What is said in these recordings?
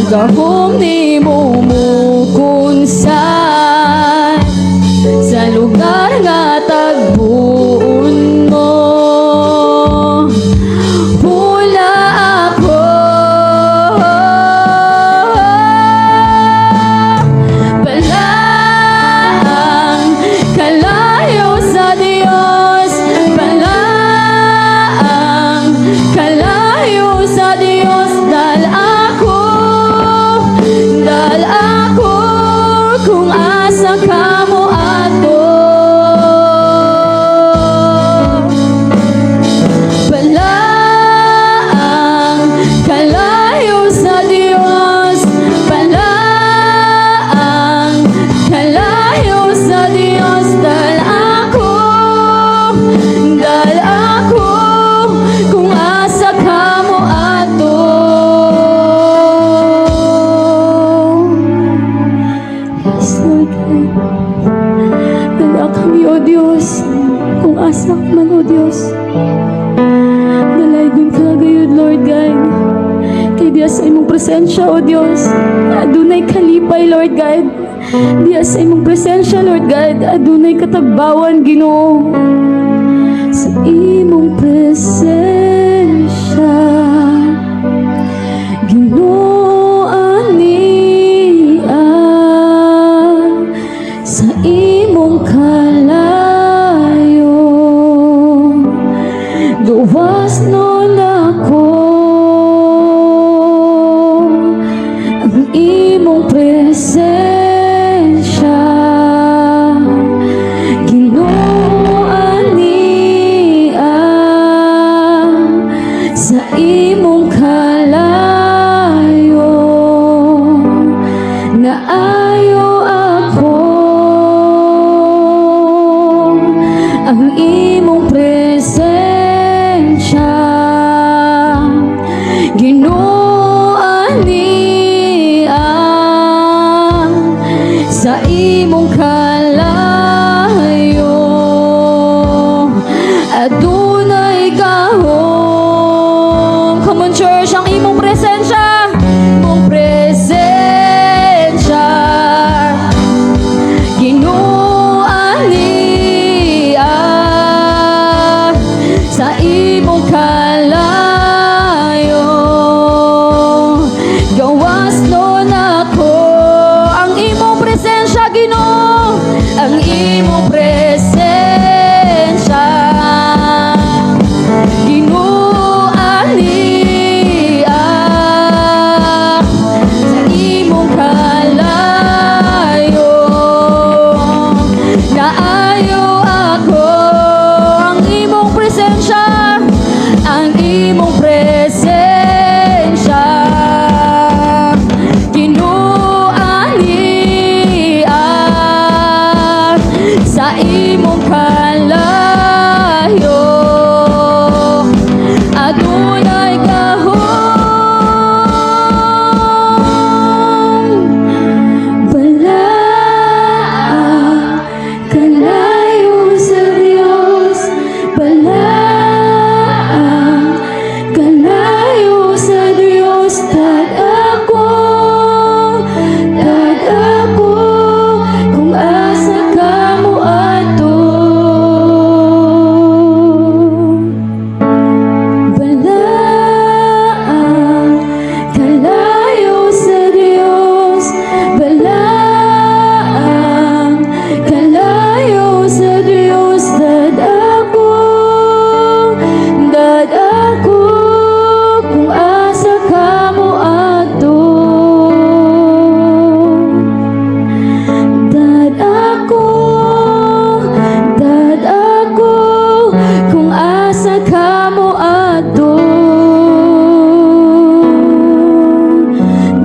Gahom nimo mukunsad sa lugar nga tagbuon mo. Pula ako. Balaan kalayo sa Dios, balaan kalayo sa Dios. Dal ako kung asa ka mo adto. Balaan kalayo sa Dios, balaan kalayo sa Dios. Dal ako kung asa ka mo adto. Yes, Lord God. Dala kami, O Diyos, kung asa ka man, O Diyos. Dalaygon ka gayud, Lord God. Kay diya sa imong presensya, O Diyos, adunay kalipay, Lord God. Diya sa imong presensya, Lord God, adunay katagbawan, Ginoo. Sa imong presensya, Ginoo, ania sa imong kalayo, gawas nun ako ang imong presensya, Ginoo, ania sa imong kalayo, naayo ako ang imong presensya, Ginoo, ania sa imong kalayo, adunay gahom. Come on, church, ang imong presensya, imong presensya, Ginoo, ania sa imong kalayo, gawas nun ako ang imong presensya, Ginoo, ang imong presensya, Ginoo, ania sa imong kalayo, naayo ako ang imong presensya, ang imong presensya, Ginoo, ania sa imong kalayo, adunay gahom. Balaan kalayo sa Dios, balaan kalayo sa Dios. Dad ako kung asa ka mo adto. Balaan kalayo sa Dios, balaan kalayo sa Dios. Dad ako kung asa ka mo adto. Dad ako, dad ako kung asa ka mo adto.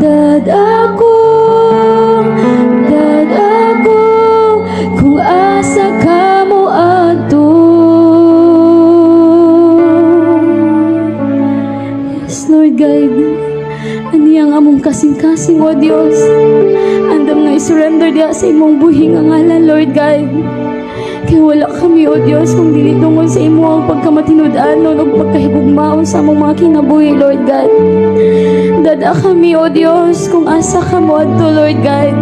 Dad ako, dad ako kung asa ka mo adto. Yes, Lord God. Ani ang among kasing-kasing, O Dios. Andam nga i-surrender diha sa imong buhi nga ngalan, Lord God. Kay wala kami, O Dios, kung dili tungod sa imong imuhang pagkamatinud-anon ug pagkahigugmaon sa among mga kinabuhi, Lord God. Dad-a kami, O Dios, kung asa ka moadto, Lord God.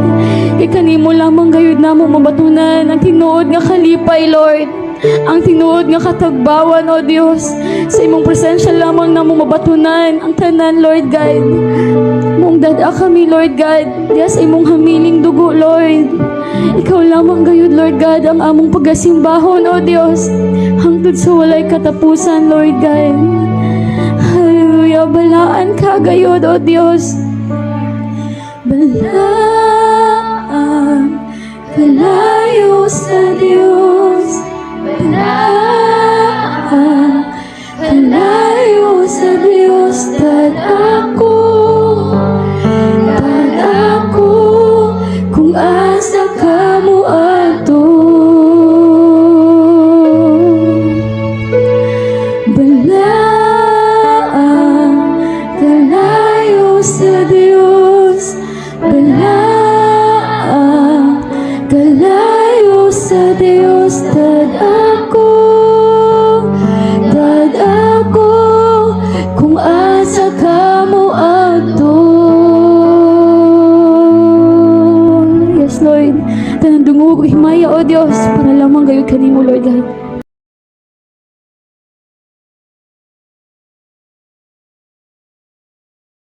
Kay kanimo lamang gayud namo mabatunan ang tinuod nga kalipay, Lord. Ang tinuod nga katagbawan, O Dios. Sa imong presensya lamang namo mabatunan ang tanan, Lord God. Maong dad-a kami, Lord God. Diya sa imong hamiling dugo, Lord. Ikaw lamang gayud, Lord God, ang among pagasimbahon, O Dios. Hangtod sa walay katapusan, Lord God. Hallelujah. Balaan ka gayud, O Dios. Balaan kalayo sa Dios. Balaan kalayo sa Dios. Dad-a ko, dad-a ko, kung asa ka moadto. Balaan kalayo sa Dios. Balaan kalayo sa Dios. Dad-a ko, dad-a ko, kung asa ka moadto. Yes, Lord. Tanang dungog ug himaya, O Dios, para lamang gayud kanimo, Lord God.